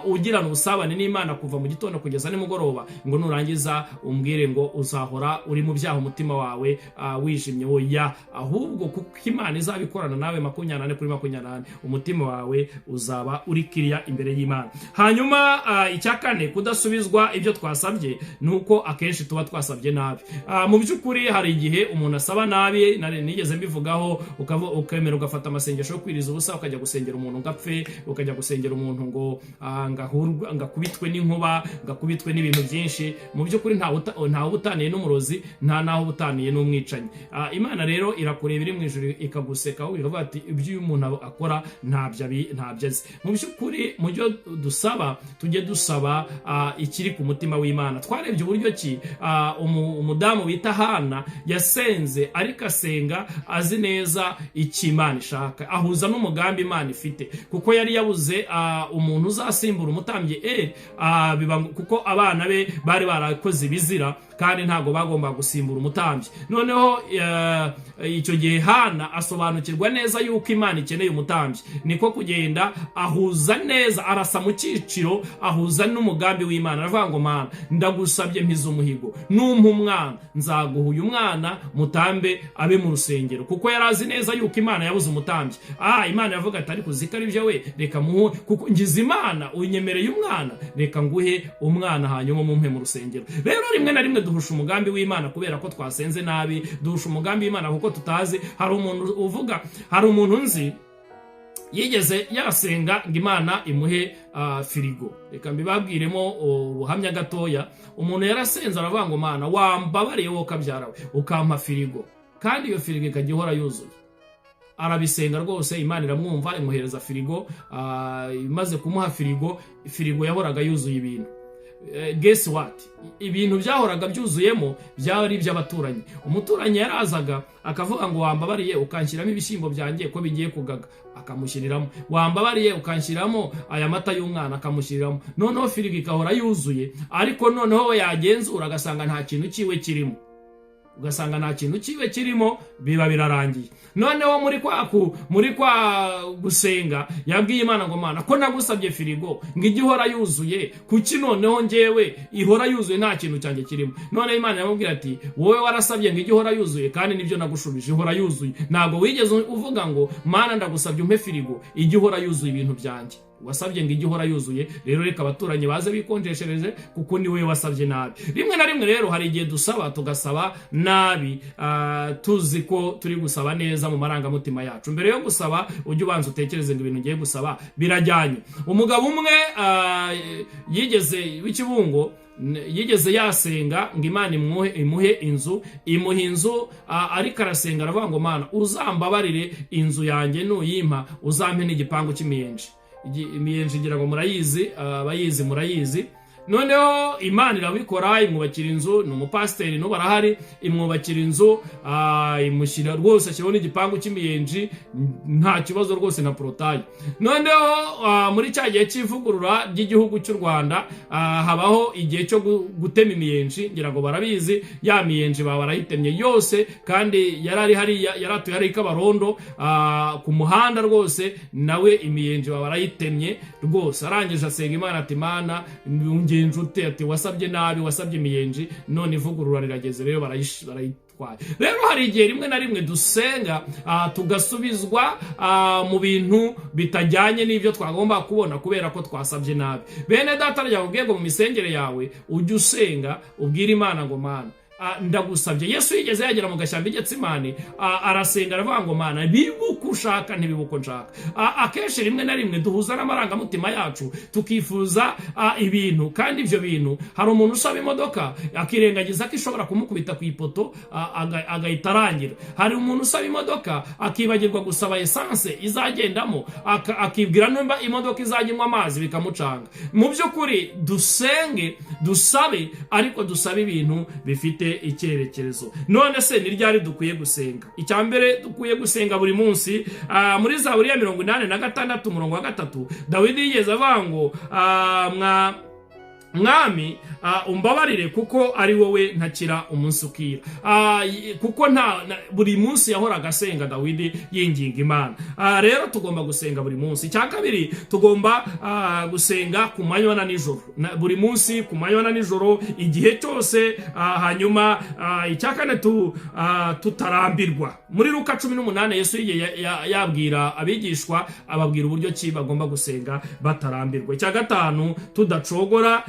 ugirana ubusabane n'Imana kuva mu gitondo kugeza nimugoroba, ngo nurangiza umbwire ngo uzahora uri mu byaha, umutima wawe wijimye. Oya, ahubwo kuko Imana izabikorana nawe 24/24, umutima wawe uzaba uri kiriya imbere y'Imana. Hanyuma icya kane, kudasubizwa ibyo twasabye ni uko akenshi tuba twasabye nabi. Mu by'ukuri hari igihe umuntu asaba nabi, nigeze mbivugaho, ukemera ugafata amasengesho yo kwiriza ubusa, ukajya gusengera umuntu ngo apfe, ukajya gusengera umuntu ngo ngakubitwe n'inkuba, ngakubitwe n'ibintu byinshi. Mu by'ukuri ntawe uba utaniye n'umurozi, nta n'aho uba utaniye n'umwicanyi. Imana rero irakureba iri mu ijuru, ikaguseka, ahubwo ikavuga ati ibyo uyu muntu akora ntabyo azi. Mu by'ukuri mu byo dusaba, tujye dusaba ikiri ku mutima w'Imana. Twarebye uburyo ki umudamu bita Hana yasenze, ariko asenga azi neza icyo Imana ishaka, ahuza n'umugambi Imana ifite, kuko yari yabuze umuntu uzasimbura umutambyi Eli, kuko abana be bari barakoze ibizira kandi ntabwo bagombaga gusimbura umutambyi. Noneho icyo gihe Hana asobanukirwa neza yuko Imana ikeneye umutambyi, niko kugenda ahuza neza, arasa mu cyiciro, ahuza n'umugambi w'Imana. Aravuga ngo Mana, ndagusabye, mpize umuhigo, numpa umwana nzaguha uyu mwana mutambe abe mu rusengero, kuko yari azi neza yuko Imana yabuze umutambyi. Imana yavuga ati ariko uzi ko ari byo we, reka muhe, kuko ngize Imana unyemereye umwana, reka nguhe umwana hanyuma mumpe mu rusengero. Rero rimwe na rimwe duhusha umugambi w'Imana kubera ko twasenze nabi, duhusha umugambi w'Imana kuko tutazi. Hari umuntu uvuga, hari umuntu nzi yigeze yasenga ngo Imana imuhe firigo. Reka mbibabwiremo ubuhamya gatoya. Umuntu yarasenze aravuga ngo Mana, wambabariye wowe kabyara we, ukampa firigo. Kandi iyo firigo ikajya ihora yuzuye. Arabisenga rwose, Imana iramwumva, imuhereza firigo. Imaze kumuha firigo, firigo yahoraga yuzuye ibintu. Guess what? Ibintu byahoraga byuzuyemo byari iby'abaturanyi. Umuturanyi yarazaga akavuga ngo: "Wambabariye ukanshyiramo ibishyimbo byanjye ko bigiye kugaga?" Akamushyiriramo. "Wambabariye ukanshyiramo aya mata y'umwana?" Akamushyiriramo. Noneho firigo ikahora yuzuye, ariko noneho we yagenzura agasanga nta kintu cyiwe kirimo, ugasanga nta kintu kibe kirimo. Biba birarangiye. Noneho muri kwa gusenga yabwiye Imana ngo: "Mana, ko nagusabye firigo ngo ijye ihora yuzuye, kuki noneho ngewe ihora yuzuye nta kintu cyanjye kirimo?" Noneho Imana yamubwira ati: "Wowe warasabye ngo ijye ihora yuzuye, kandi nibyo nagushubije, ihora yuzuye. Ntabwo wigeze uvuga ngo: 'Mana, ndagusabye umpe firigo ijye ihora yuzuye ibintu byanjye.' Wasabye ngo ijye ihora yuzuye. Rero reka abaturanyi baze bikonjeshereze, kuko ni wowe wasabye nabi." Rimwe na rimwe rero hari igihe dusaba, tugasaba nabi, tuzi ko turi gusaba neza mu marangamutima yacu. Mbere yo gusaba, ujye ubanza utekereze ngo ibintu ngiye gusaba birajyanye. Umugabo umwe yigeze w'ikibungo yigeze yasenga ngo Imana imuhe inzu. Imuha inzu, ariko arasenga aravuga ngo: "Mana, uzambabarire, inzu yanjye nuyimpa uzampe n'igipangu cy'imiyenji." Imiyenji ngira ngo murayizi, abayizi murayizi. Noneho Imana irabikora, imwubakira inzu. Ni umupasiteri, n'ubu arahari. Imwubakira inzu, imushyira rwose, ashyiraho n'igipangu cy'imiyenji, nta kibazo rwose na portail. Noneho muri cya gihe cy'ivugurura ry'igihugu cy'u Rwanda, habaho igihe cyo gutema imiyenji. Ngira ngo barabizi. Ya miyenji baba barayitemye yose, kandi yari ari hariya, yari atuye hariya i Kabarondo, ku muhanda rwose. Nawe imiyenji baba barayitemye rwose. Arangije asenga Imana ati: "Mana, ungenje ute?" Ati: "Wasabye nabi, wasabye imiyenji, none ivugurura rirageze rero barayitwaye." Rero hari igihe rimwe na rimwe dusenga, tugasubizwa mu bintu bitajyanye n'ibyo twagomba kubona kubera ko twasabye nabi. Bene data, ryakubwiye ngo mu misengere yawe ujye usenga, ubwire Imana ngo: "Mana, ndagusabye." Yesu yigeze yagera mu gashyamba i Getsimani, arasenga aravuga ngo: "Mana, bibe uko ushaka, ntibibe uko nshaka." Akenshi rimwe na rimwe duhuza n'amarangamutima yacu, tukifuza ibintu, kandi ibyo bintu, hari umuntu usaba imodoka akirengagiza ko ishobora kumukubita ku ipoto, agahita arangira. Hari umuntu usaba imodoka akibagirwa gusaba essence izagendamo, akibwira nimba imodoka izajya inywa amazi, bikamucanga. Mu by'ukuri dusenge, dusabe, ariko dusabe ibintu bifite icyerekezo. None se ni ryari dukwiye gusenga? Icya mbere, dukwiye gusenga buri munsi. Muri Zaburi ya 86 umurongo wa 3, Dawidi yigeze avuga ngo: "Mwami, umbabarire, kuko ari wowe ntakira umunsi ukira." Kuko nta buri munsi yahoraga asenga Dawidi, yinginga Imana. Rero tugomba gusenga buri munsi. Icya kabiri, tugomba gusenga ku manywa na nijoro, buri munsi ku manywa na nijoro, igihe cyose. Hanyuma icya kane, tutarambirwa. Muri Luka 18, Yesu yabwira abigishwa, ababwira uburyo ki bagomba gusenga batarambirwa. Icya gatanu, tudacogora.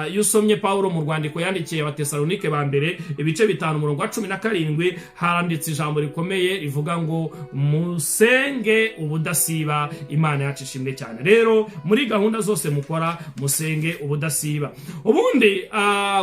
Iyo usomye Pawulo mu rwandiko yandikiye Abatesalonike ba mbere, ibice 5 umurongo wa 17, handitse ijambo rikomeye rivuga ngo: "Musenge ubudasiba." Imana yacu ishimwe cyane. Rero muri gahunda zose mukora, musenge ubudasiba. Ubundi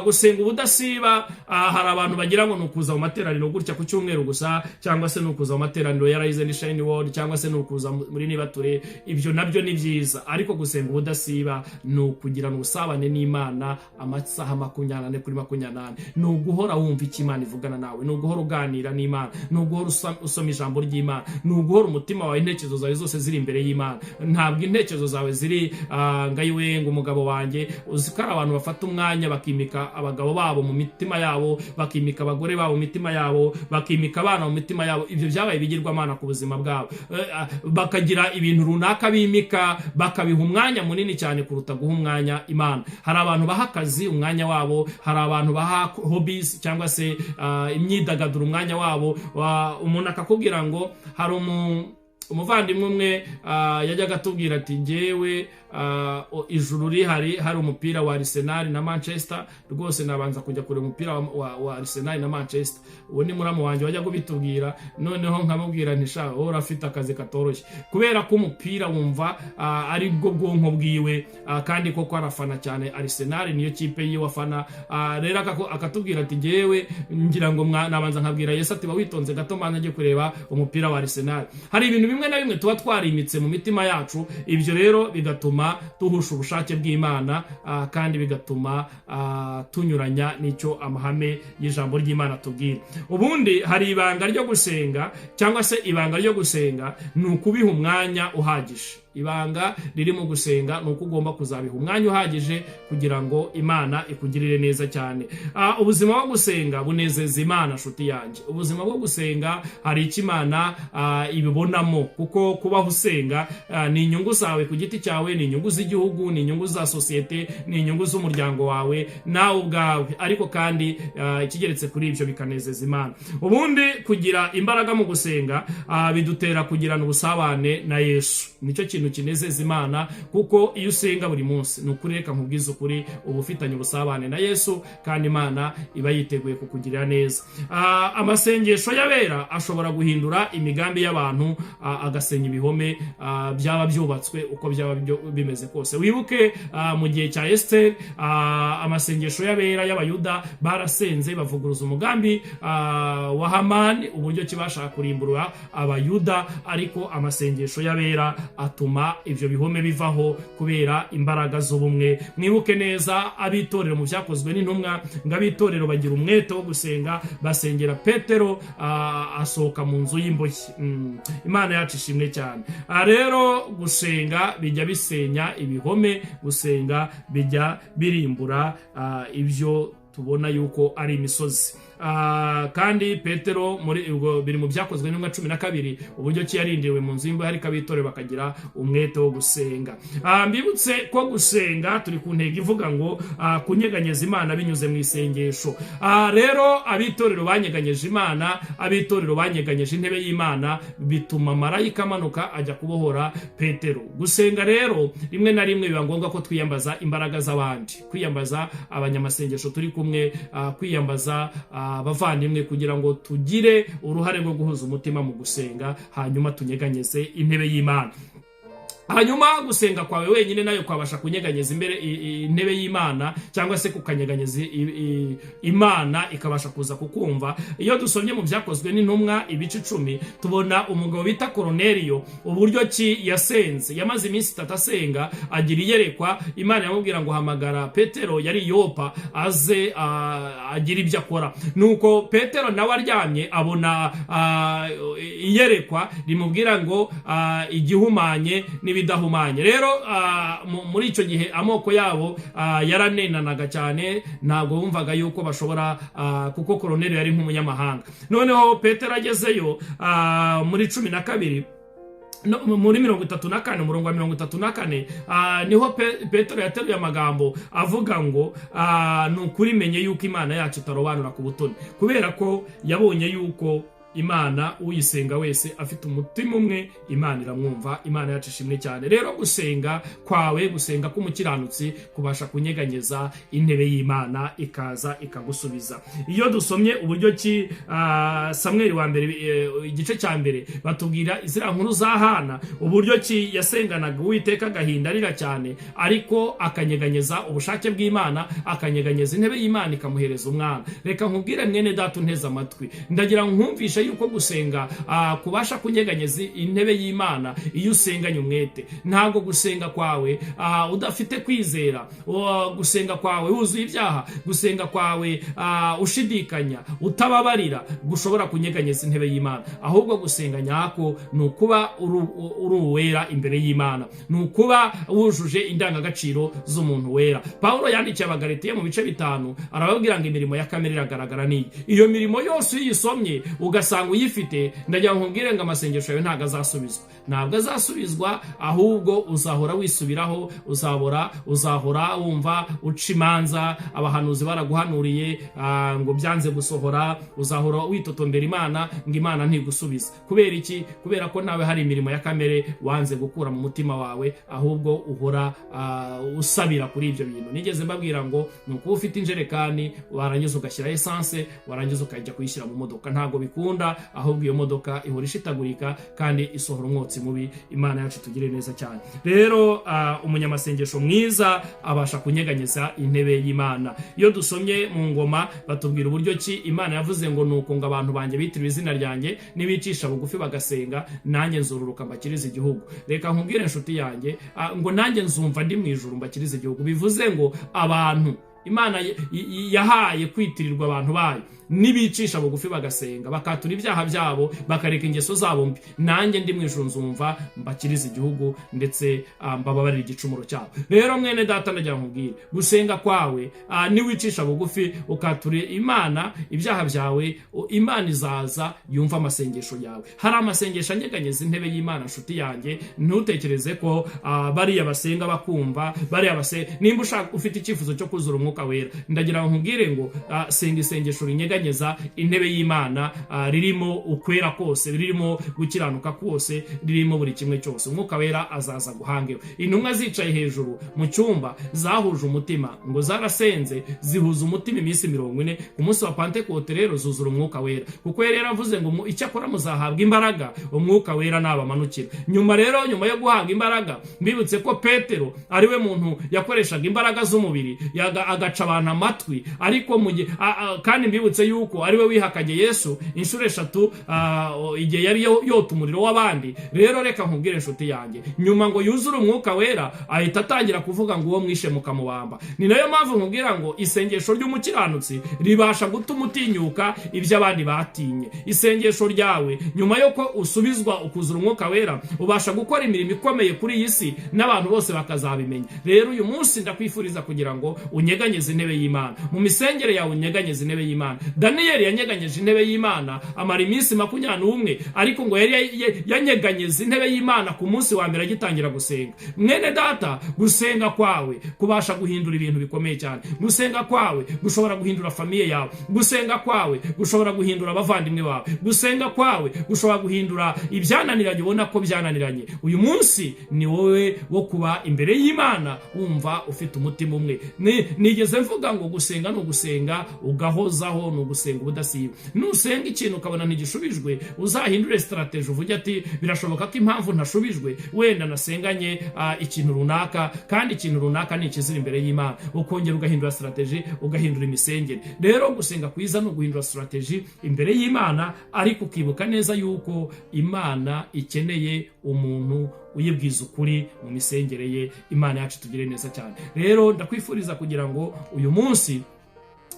gusenga ubudasiba, hari abantu bagira ngo ni ukuza mu materaniro gutya ku cyumweru gusa, cyangwa se ni ukuza mu materaniro ya Rise and Shine World, cyangwa se ni ukuza muri Nibature. Ibyo nabyo ni byiza, ariko gusenga ubudasiba ni ukugirana ubusabane n'Imana amasaha 24 kuri 24. Ni uguhora wumva icyo Imana ivugana nawe, ni uguhora uganira n'Imana, ni uguhora usoma ijambo ry'Imana, ni uguhora umutima wawe, intekerezo zawe zose ziri imbere y'Imana. Ntabwo intekerezo zawe ziri ngayiwe ngo umugabo wanjye. Uzi ko hari abantu bafata umwanya bakimika abagabo babo mu mitima yabo, bakimika abagore babo mu mitima yabo, bakimika abana mu mitima yabo. Ibyo byabaye ibigirwamana ku buzima bwabo. Bakagira ibintu runaka bimika, bakabiha umwanya munini cyane kuruta guha umwanya Imana. Hari abantu baha akazi umwanya wabo, hari abantu baha hobbies cyangwa se imyidagaduro umwanya wabo. Umuntu akakubwira ngo hari umuvandimwe umwe yajyaga atubwira ati: "Njyewe ijuru rihari, hari umupira wa Arsenal na Manchester, rwose nabanza kujya kureba umupira wa Arsenal na Manchester. Uwo ni muramu wanjye wajya kubitubwira, noneho nkamubwira nti: "Sha, wowe urafite akazi katoroshye," kubera ko umupira wumva ari bwo bwonko bwiwe, kandi koko arafana cyane Arsenal, niyo kipe yiwe afana. Rero akatubwira ati: "Jyewe ngira ngo nabanza nkabwira Yesu ati: 'Ba witonze gato, mbanza njye kureba umupira wa Arsenal.'" Hari ibintu bimwe na bimwe tuba twarimitse mu mitima yacu, ibyo rero bigatuma duhusha ubushake bw'Imana, kandi bigatuma tunyuranya n'icyo amahame y'ijambo ry'Imana tubwira. Ubundi hari ibanga ryo gusenga, cyangwa se ibanga ryo gusenga ni ukubiha umwanya uhagije. Ibanga riri mu gusenga ni uko ugomba kuzabiha umwanya uhagije kugira ngo Imana ikugirire neza cyane. Ubuzima bwo gusenga bunezeza Imana, nshuti yanjye. Ubuzima bwo gusenga hari icyo Imana ibibonamo, kuko kubaho usenga ni inyungu zawe ku giti cyawe, ni inyungu z'igihugu, ni inyungu za sosiyete, ni inyungu z'umuryango wawe nawe ubwawe, ariko kandi ikigeretse kuri ibyo bikanezeza Imana. Ubundi kugira imbaraga mu gusenga bidutera kugirana ubusabane na Yesu. Nicyo kintu kinezeza Imana, kuko iyo usenga buri munsi, ni ukuri, reka nkubwize ukuri, uba ufitanye ubusabane na Yesu, kandi Imana iba yiteguye kukugirira neza. Amasengesho y'abera ashobora guhindura imigambi y'abantu, agasenya ibihome byaba byubatswe uko byaba bimeze kose. Wibuke mu gihe cya Esiteri, amasengesho y'abera y'Abayuda barasenze bavuguruza umugambi wa Hamani, uburyo ki bashaka kurimbura Abayuda, ariko amasengesho y'abera atuma ibyo bihome bivaho kubera imbaraga z'ubumwe. Mwibuke neza ab'itorero mu Byakozwe n'Intumwa, ngo ab'itorero bagira umwete wo gusenga, basengera Petero, asohoka mu nzu y'imbohe. Imana yacu ishimwe cyane. Rero gusenga bijya bisenya ibihome, gusenga bijya birimbura ibyo tubona yuko ari imisozi. Kandi Petero muri ubwo biri mu Byakozwe n'Intumwa 12, uburyo ki yarindiriwe mu nzu y'imbohe, ariko ab'itorero bakagira umwete wo gusenga. Mbibutse ko gusenga turi ku ntego ivuga ngo kunyeganyeza Imana binyuze mu isengesho. Rero ab'itorero banyeganyeje Imana, ab'itorero banyeganyeje intebe y'Imana, bituma marayika amanuka ajya kubohora Petero. Gusenga rero rimwe na rimwe biba ngombwa ko twiyambaza imbaraga z'abandi, kwiyambaza abanyamasengesho turi kumwe, kwiyambaza abavandimwe, kugira ngo tugire uruhare rwo guhuza umutima mu gusenga, hanyuma tunyeganyeze intebe y'Imana. Hanyuma gusenga kwawe wenyine nayo kwabasha kunyeganyeza imbere intebe y'Imana, cyangwa se kukanyeganyeza Imana ikabasha kuza kukumva. Iyo dusomye mu Byakozwe n'Intumwa ibice 10, tubona umugabo bita Koroneriyo, uburyo ki yasenze. Yamaze iminsi 3 asenga, agira iyerekwa. Imana yamubwira ngo: "Hamagara Petero yari Yopa, aze agira ibyo akora." Nuko Petero nawe aryamye abona iyerekwa rimubwira ngo igihumanye n'ibidahumanye. Rero muri icyo gihe amoko yabo yaranenanaga cyane, ntabwo bumvaga yuko bashobora, kuko Koroneli yari nk'umunyamahanga. Noneho Petero agezeyo, muri 12, no, muri 34, umurongo wa 34, niho Petero yateruye amagambo avuga ngo: "Ni ukuri menye yuko Imana yacu itarobanura ku butoni," kubera ko yabonye yuko Imana uyisenga wese afite umutima umwe, Imana iramwumva. Imana yacu ishimwe cyane. Rero gusenga kwawe, gusenga k'umukiranutsi kubasha kunyeganyeza intebe y'Imana, ikaza ikagusubiza. Iyo dusomye uburyo ki Samweli wa mbere, igice cya mbere, batubwira ziriya nkuru za Hana, uburyo ki yasenganaga Uwiteka agahinda, arira cyane, ariko akanyeganyeza ubushake bw'Imana, akanyeganyeza intebe y'Imana, ikamuhereza umwana. Reka nkubwire, mwene data unteze amatwi, ndagira nkumvishe yuko gusenga kubasha kunyeganyeza intebe y'Imana iyo usenganye umwete. Ntabwo gusenga kwawe udafite kwizera, gusenga kwawe wuzuye ibyaha, gusenga kwawe ushidikanya, utababarira, gushobora kunyeganyeza intebe y'Imana. Ahubwo gusenga nyako ni ukuba uri uwera imbere y'Imana, ni ukuba wujuje indangagaciro z'umuntu wera. Pawulo yandikiye Abagalatiya mu bice 5, arababwira ngo imirimo ya kamere iragaragara niyi. Iyo mirimo yose iyo uyisomye ugasanga Ugasanga uyifite, ndagira ngo nkubwire ngo amasengesho yawe ntabwo azasubizwa, ntabwo azasubizwa, ahubwo uzahora wisubiraho, uzahora wumva uca imanza, abahanuzi baraguhanuriye ngo byanze gusohora, uzahora witotombera Imana ngo Imana ntigusubiza. Kubera iki? Kubera ko nawe hari imirimo ya kamere wanze gukura mu mutima wawe, ahubwo uhora usabira kuri ibyo bintu. Nigeze mbabwira ngo ni ukuba ufite injerekani, warangiza ugashyira essence, warangiza ukajya kuyishyira mu modoka. Ntabwo bikunda, ahubwo iyo modoka ihora ishitagurika kandi isohora umwotsi mubi. Imana yacu tugire neza cyane. Rero umunyamasengesho mwiza abasha kunyeganyeza intebe y'Imana. Iyo dusomye mu Ngoma, batubwira uburyo ki Imana yavuze ngo: "Nuko ngo abantu banjye bitiriwe izina ryanjye nibicisha bugufi bagasenga, nanjye nzururuka mbakirize igihugu." Reka nkubwire, inshuti yanjye, ngo nanjye nzumva ndi mu ijuru mbakirize igihugu. Bivuze ngo abantu Imana yahaye kwitirirwa abantu bayo nibicisha bugufi bagasenga, bakatura ibyaha byabo, bakareka ingeso zabo mbi, nanjye ndi mu ijuru nzumva mbakirize igihugu, ndetse mbababarira igicumuro cyabo. Rero mwene data, ndagira nkubwire, gusenga kwawe, niwicisha bugufi ukatura Imana ibyaha byawe, Imana izaza yumva amasengesho yawe. Hari amasengesho anyeganyeza intebe y'Imana, nshuti yanjye. Ntutekereze ko bariya basenga bakumva bariya basenga. Nimba ushaka, ufite icyifuzo cyo kuzura Umwuka Wera, ndagira ngo nkubwire ngo senga isengesho rinyeganyeza intebe y'Imana, ririmo ukwera kose, ririmo gukiranuka kose, ririmo buri kimwe cyose. Umwuka Wera azaza guhangeho. Intumwa zicaye hejuru mu cyumba zahuje umutima, ngo zarasenze zihuza umutima iminsi 40. Ku munsi wa Pantekote rero zuzura Umwuka Wera, kuko yari yaravuze ngo icyakora muzahabwa imbaraga Umwuka Wera nabamanukira. Nyuma rero, nyuma yo guhabwa imbaraga, mbibutse ko Petero ariwe muntu yakoreshaga imbaraga z'umubiri, agaca abantu amatwi, ariko mu gihe kandi mbibutse yuko ariwe wihakanye Yesu inshuro eshatu igihe yari yota umuriro w'abandi. Rero reka nkubwire, inshuti yanjye, nyuma ngo yuzure Umwuka Wera, ahita atangira kuvuga ngo uwo mwishe mukamubamba. Ni nayo mpamvu nkubwira ngo isengesho ry'umukiranutsi ribasha gutuma utinyuka ibyo abandi batinye. Isengesho ryawe, nyuma y'uko usubizwa ukuzura Umwuka Wera, ubasha gukora imirimo ikomeye kuri iyi si n'abantu bose bakazabimenya. Rero uyu munsi ndakwifuriza kugira ngo unyeganyeze intebe y'Imana mu misengere yawe, unyeganyeze intebe y'Imana. Daniyeli yanyeganyeje intebe y'Imana amara iminsi 21, ariko ngo yari yanyeganyeza intebe y'Imana ku munsi wa mbere agitangira gusenga. Mwene data, gusenga kwawe kubasha guhindura ibintu bikomeye cyane. Gusenga kwawe gushobora guhindura famille yawe. Gusenga kwawe gushobora guhindura abavandimwe bawe. Gusenga kwawe gushobora guhindura ibyananiranye ubona ko byananiranye. Uyu munsi ni wowe wo kuba imbere y'Imana wumva ufite umutima umwe. Nigeze mvuga ngo gusenga ni ugusenga ugahozaho, ni ugusenga ubudasiba. Nusenga ikintu ukabona ntigishubijwe, uzahindure strategy, uvuge ati: "Birashoboka ko impamvu ntashubijwe wenda nasenganye ikintu runaka, kandi ikintu runaka ni ikizira imbere y'Imana." Ukongera ugahindura strategy, ugahindura imisengere. Rero gusenga kwiza ni uguhindura strategy imbere y'Imana, ariko ukibuka neza yuko Imana ikeneye umuntu uyibwiza ukuri mu misengere ye. Imana yacu tugire neza cyane. Rero ndakwifuriza kugira ngo uyu munsi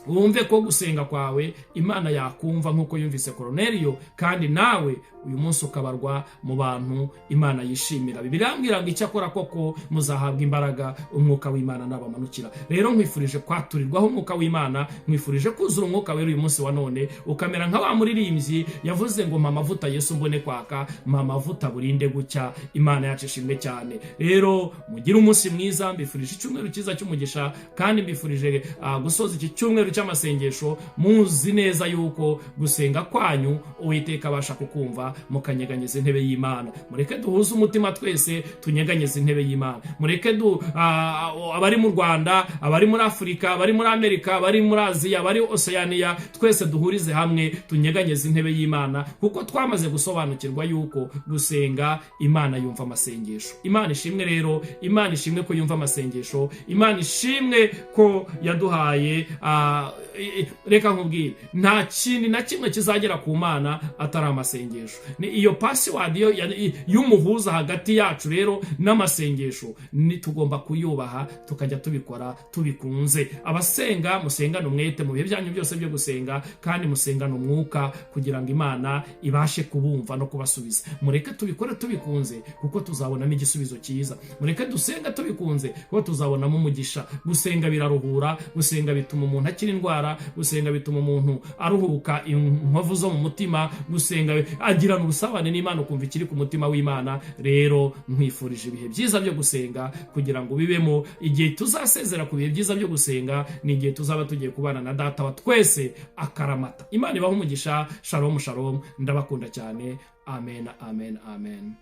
wumve ko gusenga kwawe Imana yakumva nk'uko yumvise Koroneriyo, kandi nawe uyu munsi ukabarwa mu bantu Imana yishimira. Bibiliya irambwira ngo icyakora koko muzahabwa imbaraga Umwuka w'Imana nabamanukira. Rero nkwifurije kwaturirwaho Umwuka w'Imana, nkwifurije kuzura Umwuka Wera uyu munsi wa none, ukamera nka wa muririmbyi yavuze ngo: "Mpa amavuta Yesu mbone kwaka, mpa amavuta burinde gucya." Imana yacu ishimwe cyane. Rero mugire umunsi mwiza, mbifurije icyumweru cyiza cy'umugisha, kandi mbifurije gusoza iki cyumweru cy'amasengesho muzi neza yuko gusenga kwanyu Uwiteka abasha kukumva, mukanyeganyeza intebe y'Imana. Mureke duhuze umutima twese, tunyeganyeze intebe y'Imana. Mureke abari mu Rwanda, abari muri Afurika, abari muri Amerika, abari muri Aziya, abari Oseyaniya, twese duhurize hamwe tunyeganyeze intebe y'Imana, kuko twamaze gusobanukirwa yuko gusenga Imana yumva amasengesho. Imana ishimwe rero, Imana ishimwe ko yumva amasengesho, Imana ishimwe ko yaduhaye. Reka nkubwire, nta kintu na kimwe kizagera ku Mana atari amasengesho. Ni iyo password y'umuhuza hagati yacu. Rero n'amasengesho ni tugomba kuyubaha, tukajya tubikora tubikunze. Abasenga, musengane umwete mu bihe byanyu byose byo gusenga, kandi musengane umwuka kugira ngo Imana ibashe kubumva no kubasubiza. Mureke tubikore tubikunze, kuko tuzabonamo igisubizo cyiza. Mureke dusenga tubikunze, kuko tuzabonamo umugisha. Gusenga biraruhura, gusenga bituma umuntu akira. akira indwara. Gusenga bituma umuntu aruhuka inkovu zo mu mutima. Gusenga agirana ubusabane n'Imana, ukumva ikiri ku mutima w'Imana. Rero nkwifurije ibihe byiza byo gusenga kugira ngo bibemo. Igihe tuzasezera ku bihe byiza byo gusenga ni igihe tuzaba tugiye kubana na Data wa twese akaramata. Imana ibahe umugisha. Shalom, shalom, ndabakunda cyane. Amen, amen, amen.